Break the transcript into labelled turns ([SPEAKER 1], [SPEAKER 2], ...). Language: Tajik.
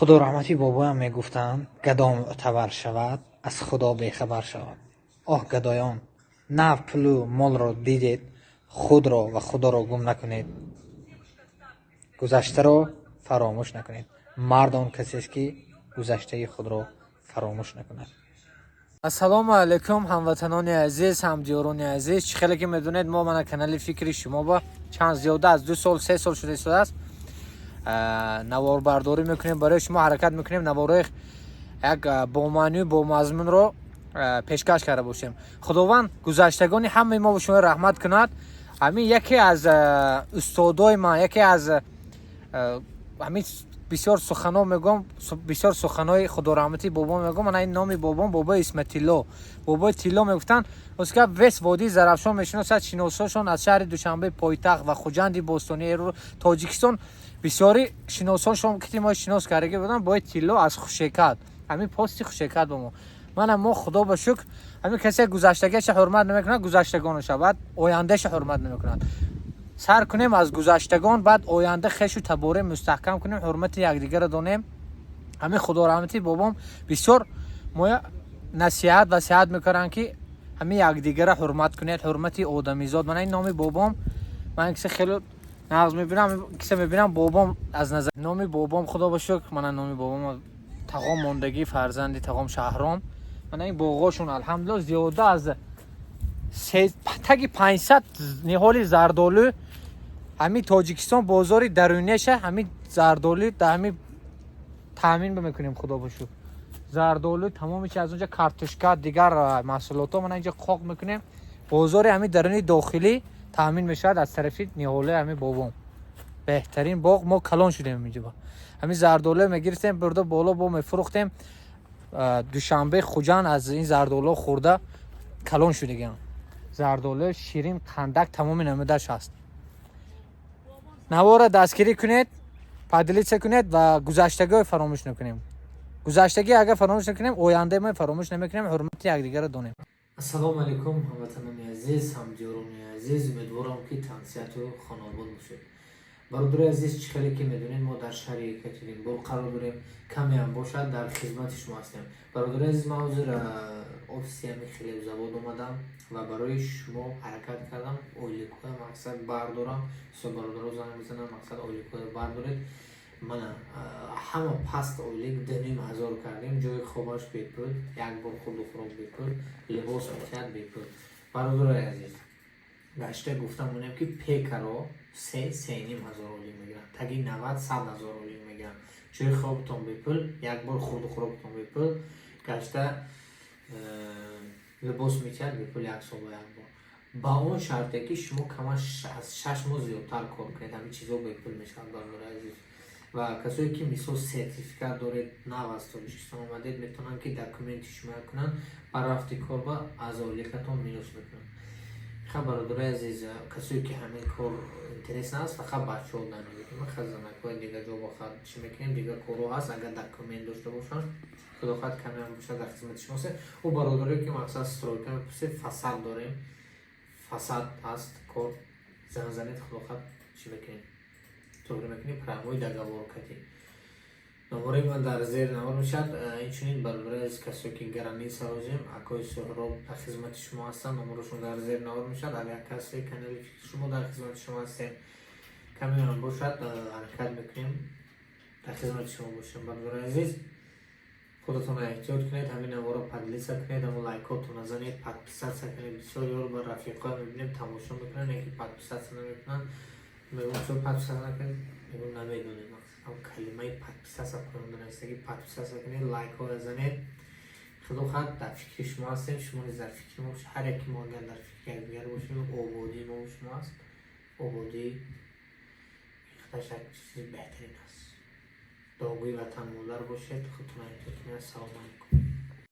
[SPEAKER 1] Худо раҳматӣ бобоям мегуфтанд: «Гадо мӯътабар шавад, аз Худо бехабар шавад». Оҳ, гадоён, нав пулу молро дидед, худро ва Худоро гум накунед, гузаштаро фаромӯш накунед. Мард он касест, ки гузаштаи худро фаромӯш накунад. Ассалому алайкум, ҳамватанони азиз, ҳамдиёрони азиз. Чӣ хеле ки медонед, мо мана канали фикри шумо ба чанд зиёда аз 2 сол, 3 сол шуда истодааст, наворбардорӣ мекунем барои шумо, ҳаракат мекунем наворҳои як бомаънию бомазмунро пешкаш карда бошем. Худованд гузаштагони ҳамаи мо шумо раҳмат кунад. Ҳамин яке аз устодои ман, яке аз ҳамин бисёр сухано мегӯям, бисёр суханои худораҳматии бобом мегӯям. Мана ин номи бобом, бобои Исматилло, бобои Тилло мегуфтанд. Ростгап, весь водии Зарафшон мешиносад, шиносошон аз шаҳри Душанбе, пойтахт, ва Хуҷанди бостонии Тоҷикистон бисёри шиносошон ки мо шинос кардагӣ буданд. Бобои Тилло аз Хушекат, ҳамин пости Хушекат ба мо. Мана мо, худо ба шукр, ҳамин касе гузаштагиаша ҳурмат намекунад, гузаштагонаша, баъд ояндаша ҳурмат намекунад. Сар кунем аз гузаштагон, баъд оянда хешу таборе мустаҳкам кунем, ҳурмати якдигарро донем. Ҳамин худораҳматии бобом бисёр моя насиҳат, васиҳат мекунанд, ки ҳамин якдигарро ҳурмат кунед, ҳурмати одамизод. Мана ин номи бобом, ман кисе хеле нағз мебинам, кисе мебинам, бобом аз назар, номи бобом, худо ба шукр, мана номи бобом Тағом мондагӣ, фарзанди Тағом Шаҳром. Мана ин боғошон, алҳамдулилла, зиёда аз таги 500 ниҳоли зардолу. Ҳамин Тоҷикистон бозори даруниаша ҳамин зардолу дар ҳамин таъмин мекунем, худо ба шукр. Зардолу, тамоми чи аз онҷа, картошка, дигар маҳсулотҳо мана инҷа қоқ мекунем. Бозори ҳамин даруни дохилӣ таъмин мешавад аз тарафи ниҳолаи ҳамин бобом. Беҳтарин боғ, мо калон шудем инҷа. Ҳамин зардолу мегирифтем, бурда боло бо мефурӯхтем. Душанбе, Хуҷанд аз ин зардолу хӯрда калон шудагиам. Зардолу ширин, қандак, тамоми намудаш ҳаст. Навора дастгирӣ кунед, поделиться кунед ва гузаштагиҳои фаромӯш накунем. Гузаштагӣ агар фаромӯш накунем, ояндаи мо фаромӯш намекунем, ҳурмати якдигарро донем. Ассалому алайкум, ҳамватанони азиз, ҳамдиёрони азиз. Умедворам, ки тансиҳату хонаобод бошед. Бародари азиз, чӣ хеле ки медонед, мо дар шаҳри Екатеринбург қарор дорем, камеам бошад, дар хизмати шумо ҳастем. Бародари азиз, ман ҳозир офиси ҳами хлебзавод омадам ва барои шумо ҳаракат кардам ойликҳоя мақсад бардорам. Бисёр бародаро занг мезананд, мақсад ойликҳоя бардоред. Мана ҳама паст ойлик 2500 кардем, ҷои хобаш бепул, як бор хурду хӯрок бепул, либос метиҳад бепул. Бародарои азиз, гашта гуфта монем, ки пекаро 3-3,5 ҳазор ойлик мегиранд, таги 90-100 ҳазор ойлик мегиранд. Ҷои хобтон бепул, як бор хурду хӯроктон бепул, гашта либос метиҳад бепул, як сол ба як бор, ба он шарте ки шумо камаш аз 6 моҳ зиёдтар кор кунед, ҳамин чизо бепул мешавад. Бародари азиз, ва касое ки мисол сертификат доред, нав аз Тоҷикистон омадед, метавонанд ки документи шумо кунанд, ба рафти кор ба аз ойликатон минус мекунанд. Ха, бародарои азиз, касое ки ҳамин кор интерес аст, фақат бачаҳо намегирем, хазанакҳои дигар ҷо бохад чӣ мекунем, дигар корҳо ҳаст. Агар документ дошта бошанд, худо хоҳад, камеам бошад, дар хизмати шумо ҳастем. Ӯ бародарое ки мақсад стройка мепурсед, фасад дорем, фасад ҳаст кор, занг занед, худо хоҳад, чӣ мекунем, тоғри мекунем, прямой договор кардем. Номарои ман дар зери навор мешавад. Инчунин, бародарои азиз, касое ки граница ҳозем, акои Соҳроб дар хизмати шумо ҳастанд, номарошон дар зери навор мешавад. Агар касе канали шумо, дар хизмати шумо ҳастем, камеам бошад, ҳаракат мекунем дар хизмати шумо бошем. Бародарои азиз, худатонро эҳтиёт кунед, ҳамин наворо поделиться кунед, ҳамо лайкотонро занед, подписаться кунед. Бисёр ёр ба рафиқҳо мебинем, тамошо мекунанд, яке подписаться намекунанд. Мегӯм: «Чо подписаться накунед?» Мегӯм: «Намедонем». Ҳам калимаи подписаться поён нависаги, подписаться кунед, лайкҳоро занед. Худо хоҳад, дар фикри шумо ҳастем, шумо низ дар фикри мо. Ҳар яке мо агар дар фикри якдигар бошем, ободии мо шумо аст. Ободӣ худаш як чизи беҳтарин аст. Дуогӯи ватан модар бошед, худтон эҳтиёт кунед. Ассалому алайкум.